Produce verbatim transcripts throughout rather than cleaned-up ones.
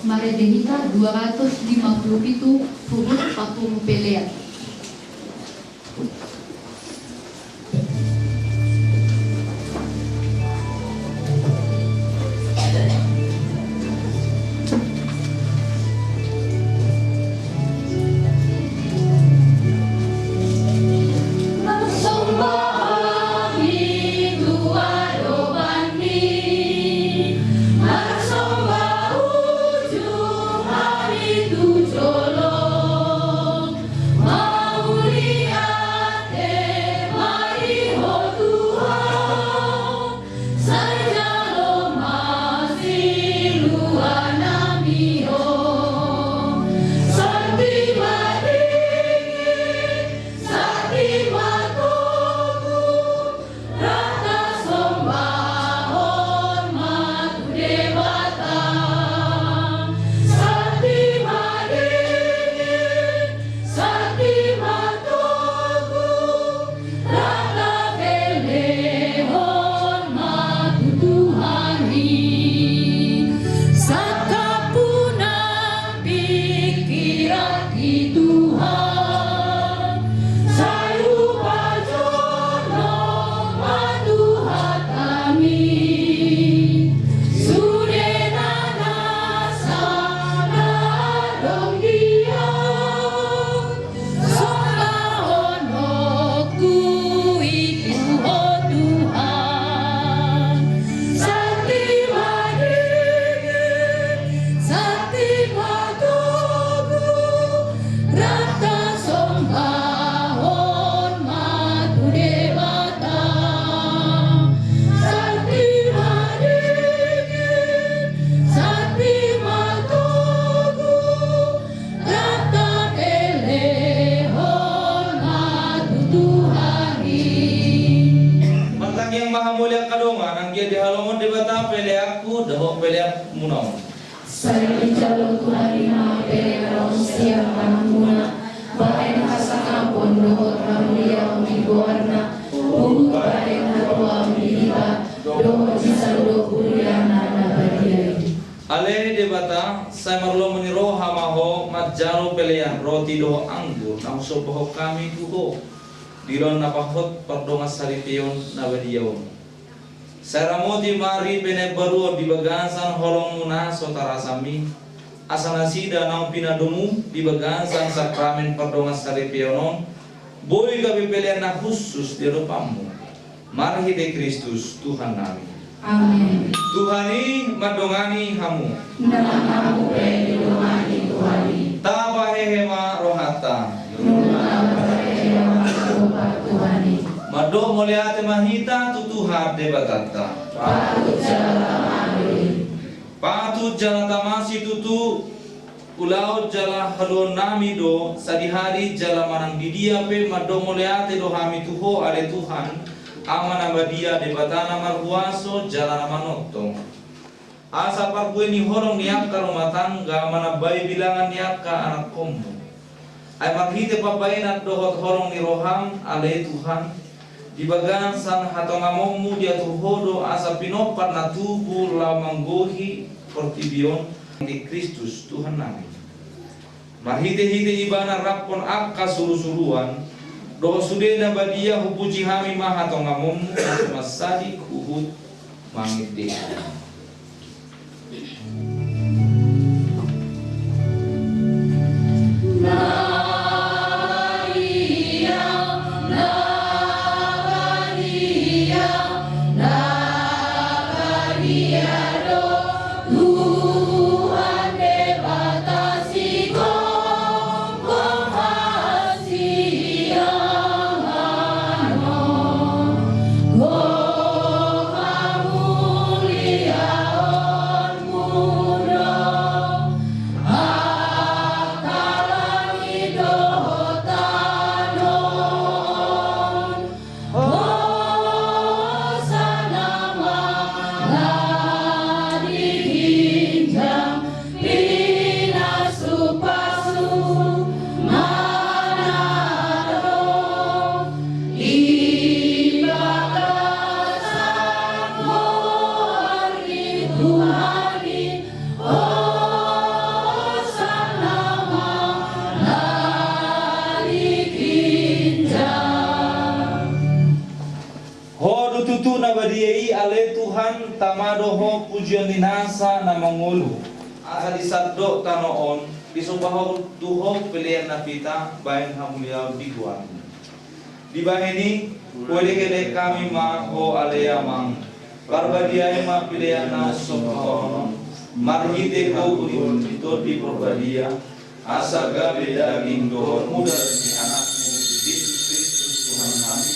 Marende hita dua ratus lima puluh pitu, huhut papungu pelean. Martangiang ma hamu ale angka dongan, anggiat dihalongop Debata peleanku dohot peleanmuna on. Sai dijalo Tuhan i ma pelean on sian tanganmuna, bahen hasangapon dohot hamuliaon di goarna, huhut bahen hatuaon di hita dohot di saluhut huriaNa na badia i. Ale Debata, sai marlomo ni roha ma Ho manjalo pelean roti dohot anggur na husombahon hami tu Ho di ulaon na pahot pardongansaripeon na badia on. Sai ramoti ma ripe na imbaru on di bagasan holongMu na so tarasam i, asa nasida naung pinadomu di bagasan sakramen pardongansaripeon on, boi gabe pelean na hushus di adopanMu. Marhite Kristus Tuhannami. Amen. Tuhan i mandongani hamu. Ndang hamu pe didongani Tuhan i. Tapahehe ma rohanta. Nunga tapahehe ma roha Tuhan i. Mandok mauliate ma hita tu Tuhan Debatanta. Patut jala tama do i. Patut jala tama situtu. Ulaon jala haluaonnami do sadihari jala manang di dia pe mandok mauliate do hami tu Ho ale Tuhan, Ama na badia, Debata na marhuaso jala na manongtong. Asa parbue ni holong ni angka rumah tangga manambai bilangan ni angka anakkonMu. Ai marhite pambahenan dohot holong ni rohaM ale Tuhan, di bagasan hatongamonMu diatur Ho do asa pinompar na tubu laho manggohi portibi on di Kristus Tuhannami. Marhitehite Ibana raphon angka surusuruan dohot sude na badia, hupuji hami ma hatongamonMu na so mansadi huhut mangende. Ia i ale Tuhan, tama do Ho pujion ni nasa na mangolu. Asa di sandok tano on, disopa Ho tu Ho pelean na pita, bahen hamuliaon di goarMu. Dibahen i, huelekelek hami ma Ho ale Amang. Parbadiai ma pelean na husompahonon, marhite gogo ni Tondi Porbadia, asa gabe daging dohot mudar ni AnakMu, Jesus Kristus Tuhannami,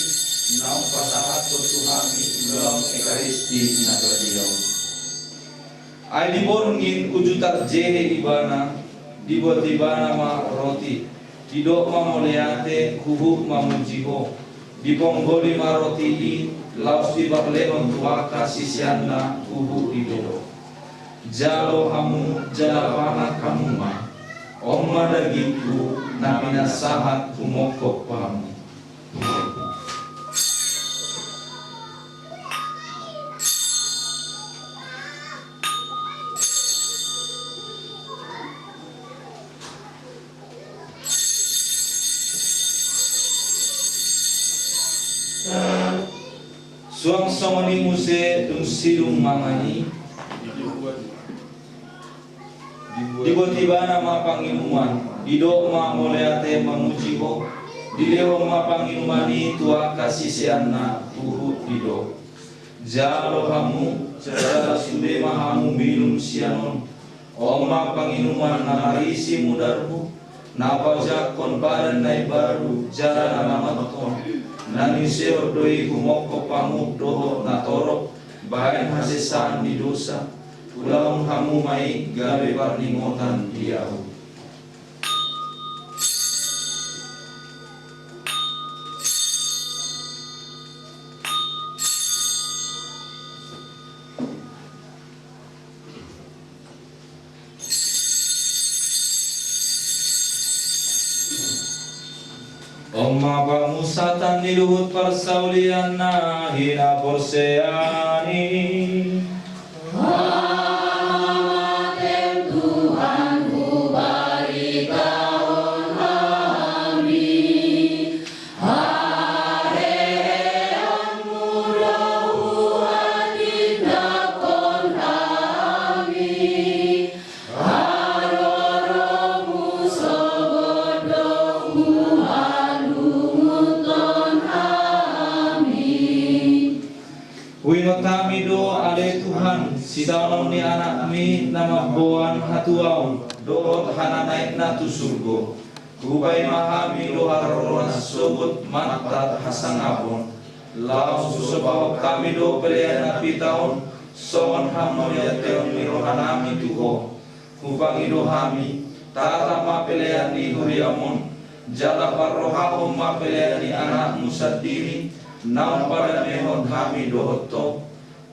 naung pasahathon tu hami ulaon Ekaristi na badia on. Ai di borngin uju tarjehe Ibana, dibuat Ibana ma roti, didok ma mauliate, huhut mamuji Ho, diponggoli ma roti i, laos diparlehon tu angka siseanna, huhut didok: Jalo hamu, jala pangan hamu ma. On ma dagingKu, na pinasahat humongkop hamu. Suang songon i muse dung sidung mangan i, dibuat Ibana ma panginuman, didok ma mauliate mamuji Ho, dilehon ma panginuman i tu angka siseanna, huhut didok: Jalo hamu, jala sude ma hamu minum sian on. On ma panginuman na marisi mudarHu, na paojakhon badan na imbaru jala na manotthon, na niusehon do i humongkop hamu dohot na torop bahen hasesaan ni dosa. Ulaon hamu ma i gabe parningotan di Ahu. On ma pamusatan ni luhut parsaulian na hinaporseaan i. Hamaten Tuhan, hubaritaon hami haheheonMu do, huhatindanghon hami haroroMu, sogot do huhalungunhon hami. Huingot hami do ale Tuhan, sitaonon ni AnakMi na mamboan hatuaon dohot hananaekna tu surgo. Hupaima hami do haroro na sogot mantat hasangapon, laos husopahon hami do pelean na pita on songon hamauliateon ni rohanami tu Ho. Hupangido hami, tatap ma pelean ni huriaM on, jala parrohahon ma pelean ni AnakMu sandiri, naung padamehon hami dohot Ho.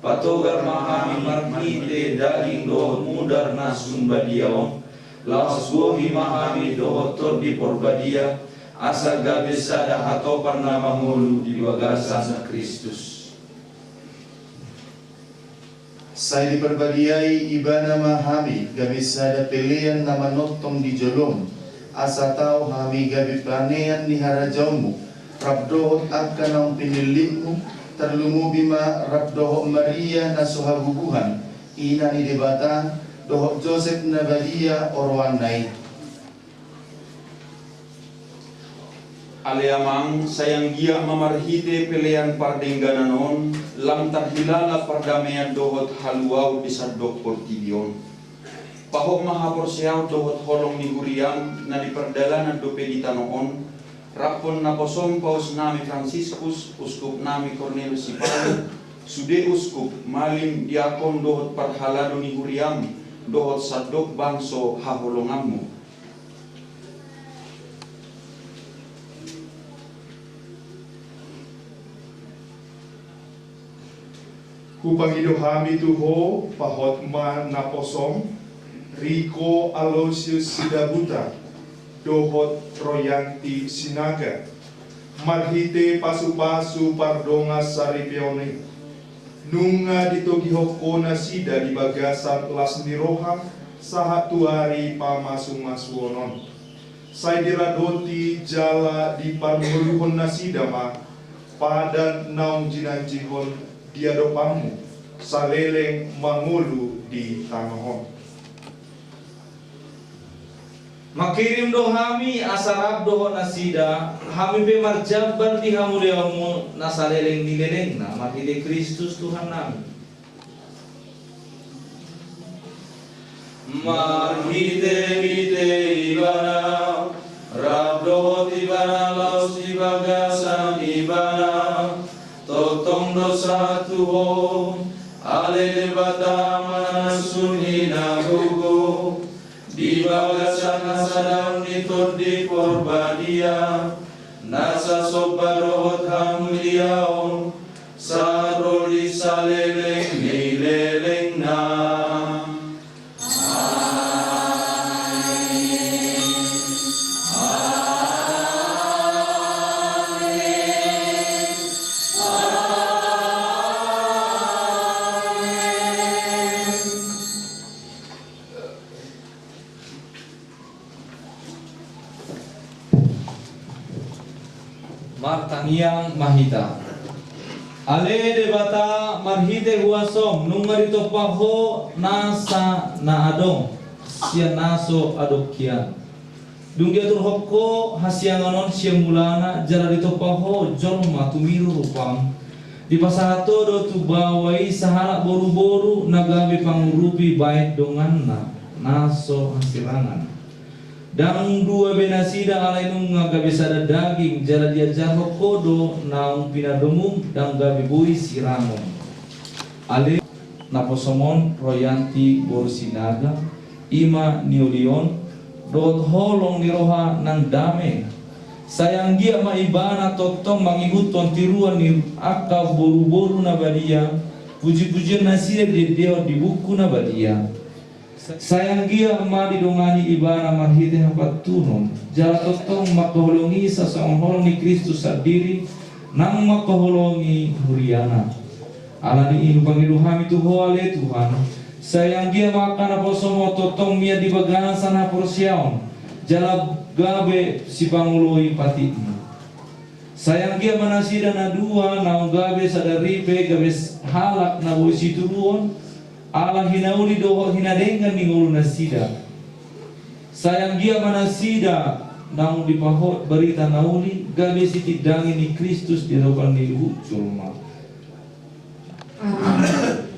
Patogar ma hami marhite daging dohot mudar na sun badia on, laos gohi ma hami dohot Tondi Porbadia, asa gabe sada hatopan na mangolu di bagasan Kristus. Sai diparbadiai Ibana ma hami gabe sada pelean na manongtong di joloM, asa tau hami gabe panean ni harajaonMu, rap dohot angka naung pinillitMu, tarlumobi ma rap dohot Maria na so habubuhan, ina ni Debata, dohot Josep na badia oroanna i. Ale Amang, sai anggiat ma marhite pelean pardengganan on, lam tarhilala pardamean dohot haluaon di sandok portibi on. Pahot ma haporseaon dohot holong ni huriaM na di pardalanan dope di tano on, raphon naposoM pausnami Fransiskus, uskupnami Kornelius Sipalu, sude uskup, malim, diakon dohot parhalado ni huriaM, dohot sandok bangso haholonganMu. Hupangido hami tu Ho, pahot ma naposoM, Riko Aloysius Sidabuta, dohot Royanti Sinaga, marhite pasupasu pardongansaripeon i. Nunga ditogihon Ho nasida di bagasan las ni roha sahat tu ari pamasumasuon on. Sai diradoti jala diparngoluhon nasida ma padan naung jinanjihon di adopanmu, saleleng mangolu di tano on. Mangkirim do hami asa rap dohot nasida, hami pe marjambar di hamuliaonmu na saleleng ni lelengna, marhite Kristus Tuhannami. Marhitehite Ibana, rap dohot Ibana laos di bagasan Ibana, tongtong do sahat tu Ho, ale Debata Ama na sun hinagogo, di bagasan hasadaon ni Tondi Parbadia, nasa somba dohot hamuliaon, sahat ro di saleleng ni lelengna. Martangiang ma hita. Ale Debata, marhite huasom nunga ditompa Ho nasa na adong sian na so adong hian. Dung diaturhon Ho hasiangan on sian mulana, jala ditompa Ho jolma tumiru rupam, dipasahat Ho do tu baoa i sahalak boruboru na gabe pangurupi baen donganna na so hasirangan. Ndang dua be nasida, alai nunga gabe sada daging, jala diajarhon Ho do naung pinadomum, ndang gabe boi sirangon. Ale naposom on, Royanti boru Sinaga, i ma niolion, dohot holong ni roha nang dame. Sai anggiat ma ibana tongtong mangihuthon tiruan ni angka boruboru na badia, pujipujion nasida diendehon di buku na badia. Sai anggiat ma didongani ibana marhite hapantunon, jala tongtong mangkaholongi sasongon holong ni Kristus sandiri, nang mangkaholongi huriana. Alani i hupangido hami tu Ho, ale Tuhan, sai anggiat ma angka naposom on tongtong mian di bagasan haporseaon, jala gabe sipangoloi patikmu. Sai anggiat ma nasida na dua naung gabe sada ripe, gabe halak na boi situruon, ala hinauli dohot hinadenggan ni ngolu nasida. Sai anggiat ma nasida naung dipahot barita na uli, gabe sitindangi ni Kristus di adopan ni luhut jolma. Amen.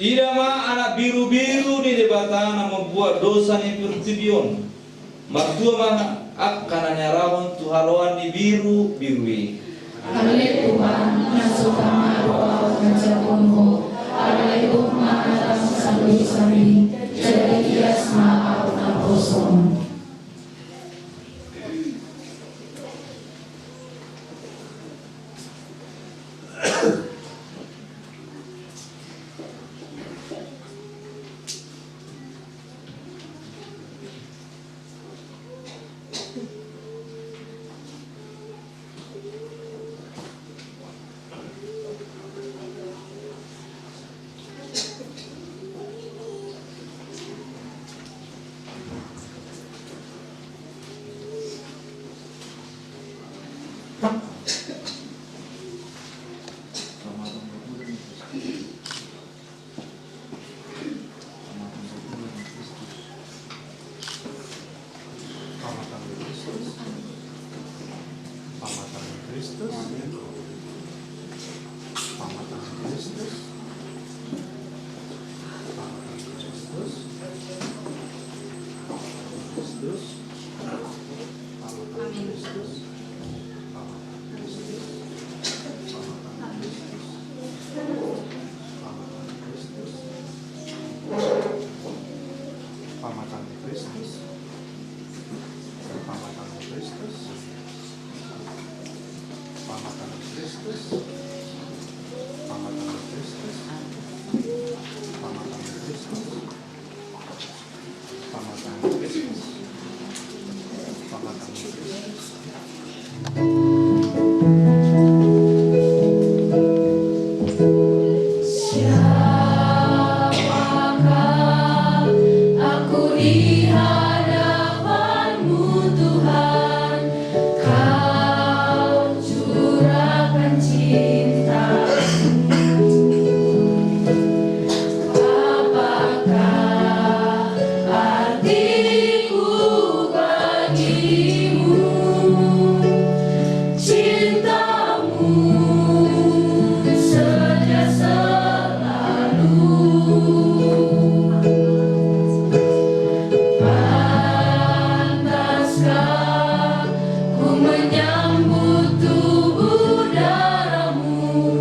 Ida ma anak birubiru ni Debata na mambuat dosa ni portibi on. Martua ma angka na niarahon tu haloan ni birubiru i. Ale Tuhan, na so tama do ahu manjangkon Ho, alai gok ma na tangkas dosa i, jadi ias ma ahu naposom. Pamatang ni Kristus. Pamatang ni Kristus. Pamatang ni Kristus. Pamatang ni Kristus. Pamatang ni Kristus. Pamatang ni Kristus. Pamatang ni Kristus. Siapakah aku di hadapan-Mu, Tuhan? Kau curahkan cinta-Mu. Apakah artiku bagimu, cinta-Mu setia selalu? Pantaskah ku menyambut tubuh darah-Mu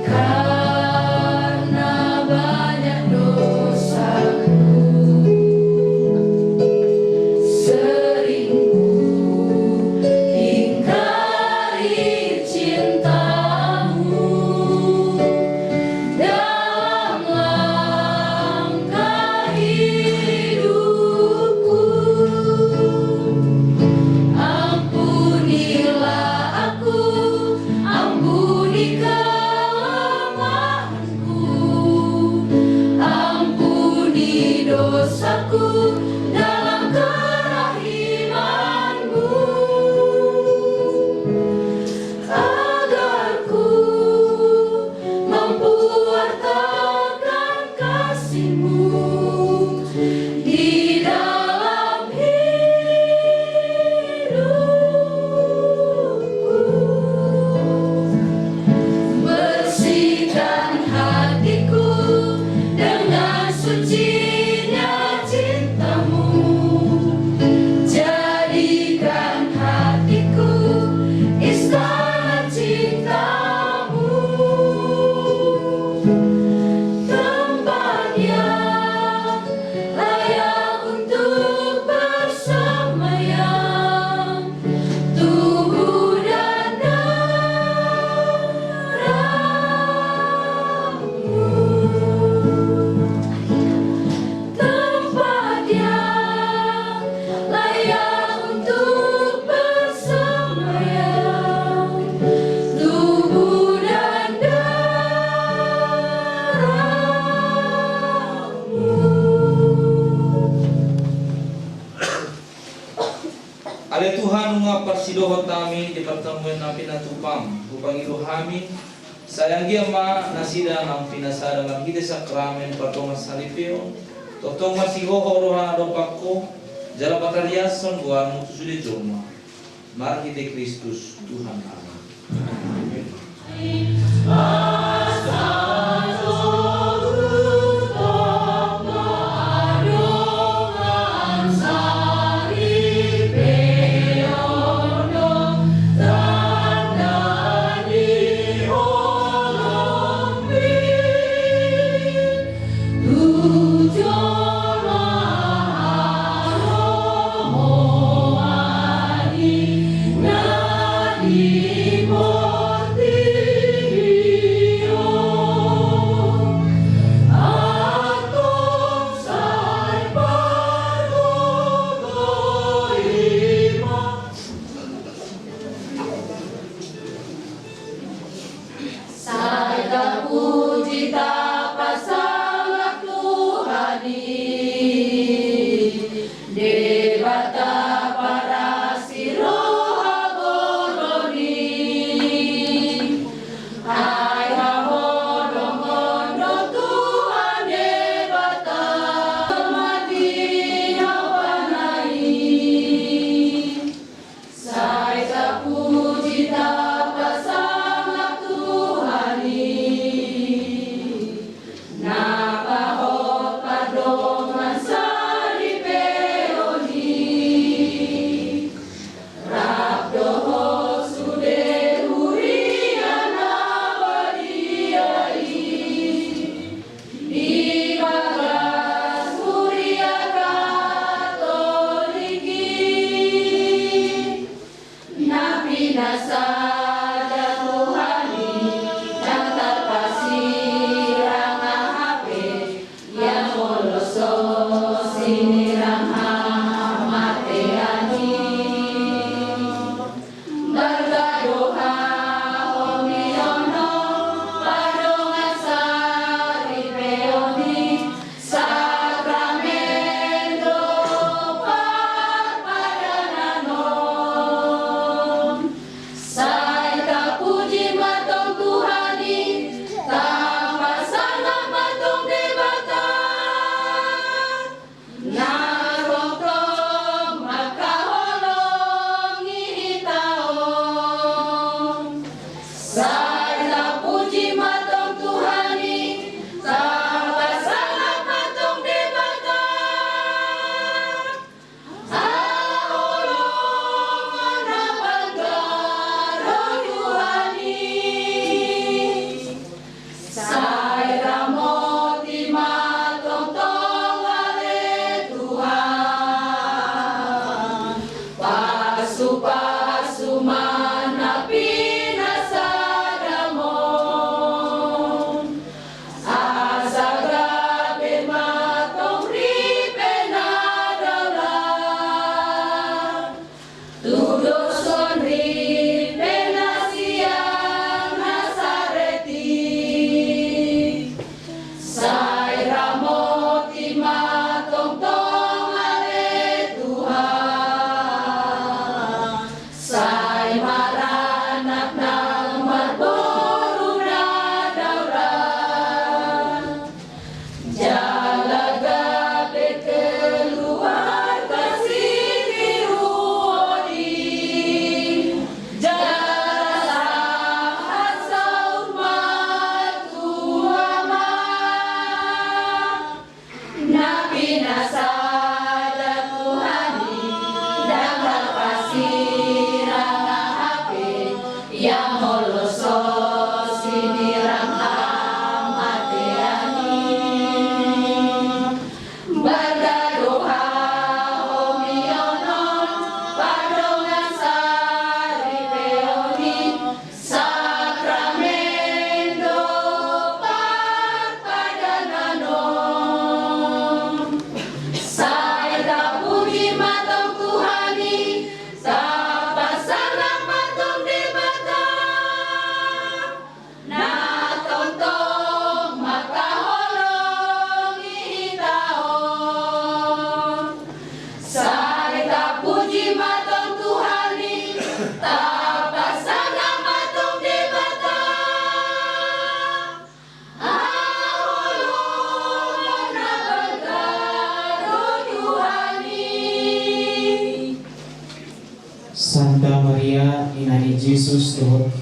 karena banyak dosaku? Sering ku ingkari cinta-Mu dalam langkah hidupku. Ampunilah aku, ampuni kelemahanku, ampuni dosaku dalam kerahiman-Mu, agar ku mampu wartakan kasih-Mu di dalam hidupku. Bersihkan hatiku dengan sucinya cinta-Mu. Jadikan hatiku istana cinta-Mu, tempat yang layak untuk bersemayam tubuh dan darah-Mu. Tempat yang layak untuk bersemayam tubuh dan darah-Mu. Ale Tuhan, nunga parsidohot hami di partamuan na pinatupa-M, hupangido hami, sai anggiat ma nasida naung pinasada marhite sakramen pardongansaripeon, tongtong marsihohot roha na dompak Ho, jala patariashon goar-Mu tu sude jolma. Marhite Kristus Tuhan nami. Amen. Sai tapuji, tapasangap Tuhan i, Debata parasi roha bolon i. Ai haholongon do Tuhan Debata, mati hau panai. Sai tapuji, tapasangap Tuhan i.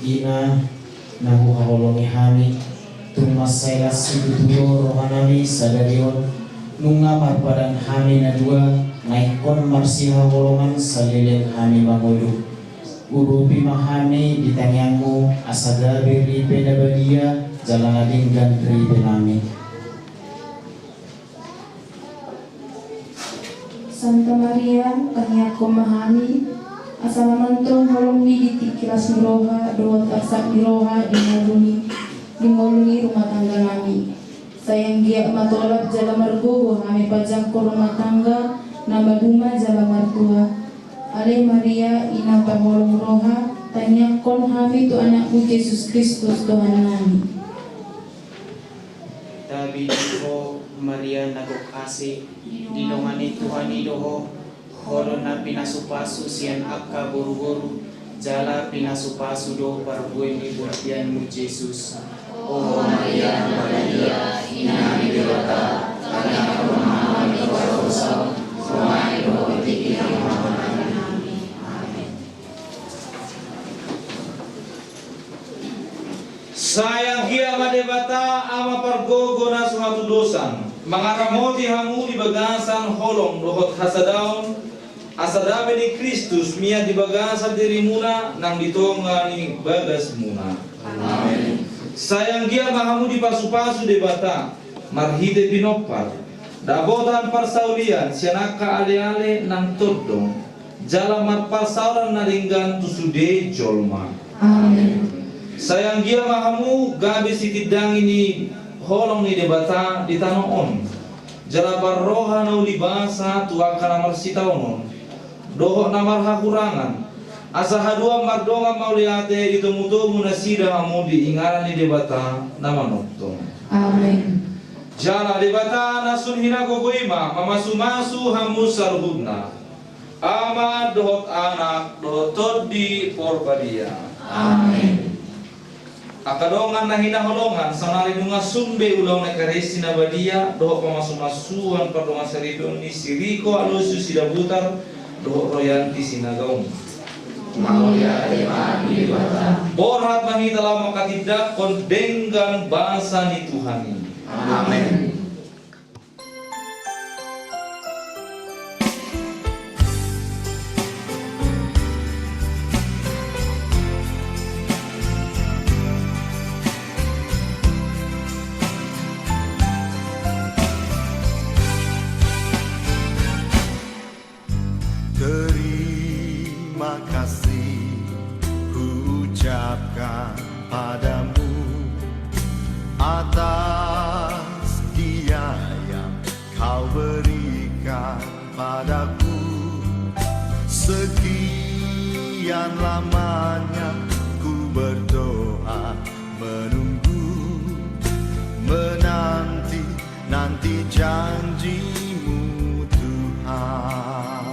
Ina na huhaholongi hami, tung mansai las situtu do rohanami sadari on, nunga marpadan hami na dua, na ingkon marsihaholongan saleleng hami mangolu. Urupi ma hami di tangiangmu, asa gabe ripe na badia, jala na denggan ripenami. Santa Maria, tangiangkon ma hami, asa manongtong holong ni di tingki las ni roha, dohot arsak ni roha, di ngolu ni, di ngolu ni rumah tangga nami. Sai anggiat ma tolap jala margogo hami pajangkon rumah tangga, na maduma jala martua. Ale Maria, ina paholong roha, tangiangkon hami tu anakmu Jesus Kristus, Tuhan nami. Tabi di ho Maria na gok asi, dilongan ni Tuhan i do ho, ho do na pinasupasu sian angka boruboru, jala pinasupasu do parbue ni bortianmu Jesus. O Maria na badia, ina ni Debata, tangiangkon ma hami tu pardosa, songon i dohot di tingki na mangihut nami. Amen. Sai anggiat ma Debata Ama pargogo na so hatudosan, mangaramoti hamu di bagasan holong dohot hasadaon, asa damei ni Kristus mian di bagasan dirimuna nang di tonga ni bagasmuna. Amen. Sai anggiat ma hamu dipasupasu Debata, marhite pinompar, dapotan parsaulian sian angka aleale nang tondong, jala marparsaoran na denggan tu sude jolma. Amen. Sai anggiat ma hamu gabe sitindangi ni holong ni Debata di tano on, jala parroha na uli basa tu angka na marsitaonon dohot na marhahurangan, asa haduan mardongan mauliate di tomutomu nasida hamu di inganan ni Debata na manongtong. Amen. Jala Debata na sun hinagogo i ma mamasumasu hamu saluhutna, Ama dohot Anak dohot Tondi Porbadia. Amen. Angka dongan na hinaholongan, saonari nunga sun be ulaon Ekaristi na badia dohot pamasumasuon pardongan saripeon ni si Riko Aloysius Sidabutar dohot Royanti Sinagaung. Mauliate ma di Debata. Borhat ma hita laho manghatindanghon denggan basa ni Tuhan i. Amen. Terima kasih kuucapkan padamu atas dia yang kau berikan padaku. Sekian lamanya ku berdoa, menunggu, menanti, nanti janji-Mu, Tuhan.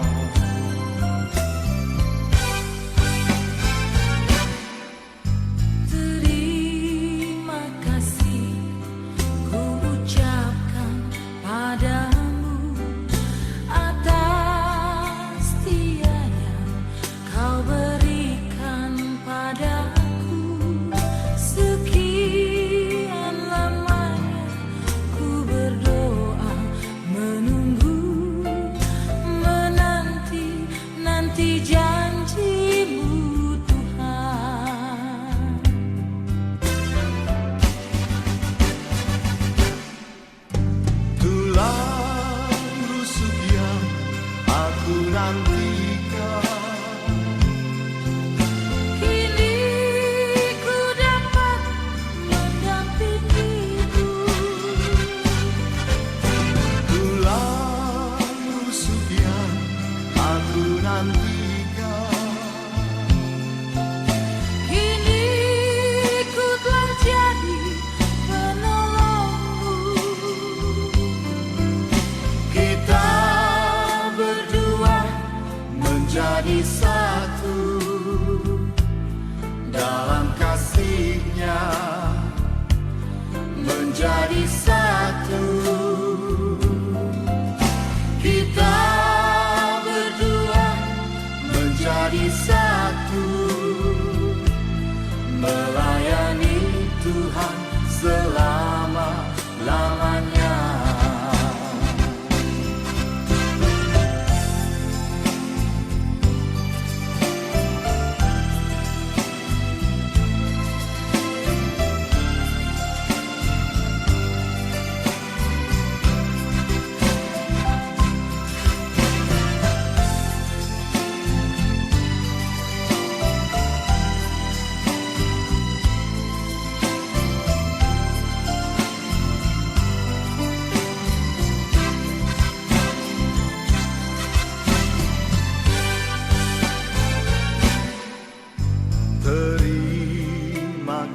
Terima kasih ku ucapkan padamu atas dia yang kau berikan padaku. Sekian lamanya ku berdoa, menunggu,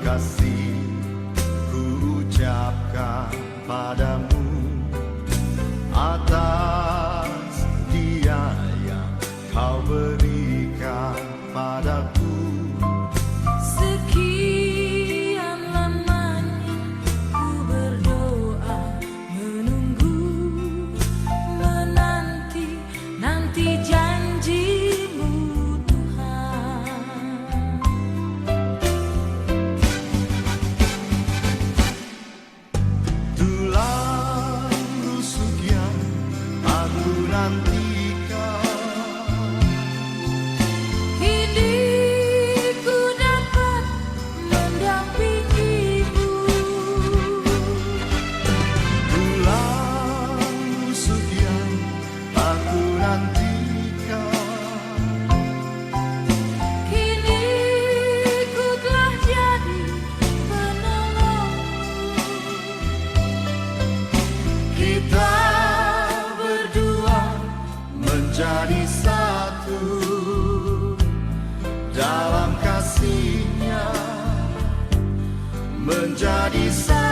Kasih ku ucapkan padamu atas dia yang kau berikan padaku. Sekian lamanya ku berdoa, menunggu, menanti, nanti janji-Mu, Tuhan. Tulang rusuk yang aku nantikan, kini ku dapat mendampingi-Mu. Tulang rusuk yang aku nantikan, kini ku telah jadi penolong-Mu. Kita berdua menjadi satu dalam kasih-Nya, menjadi satu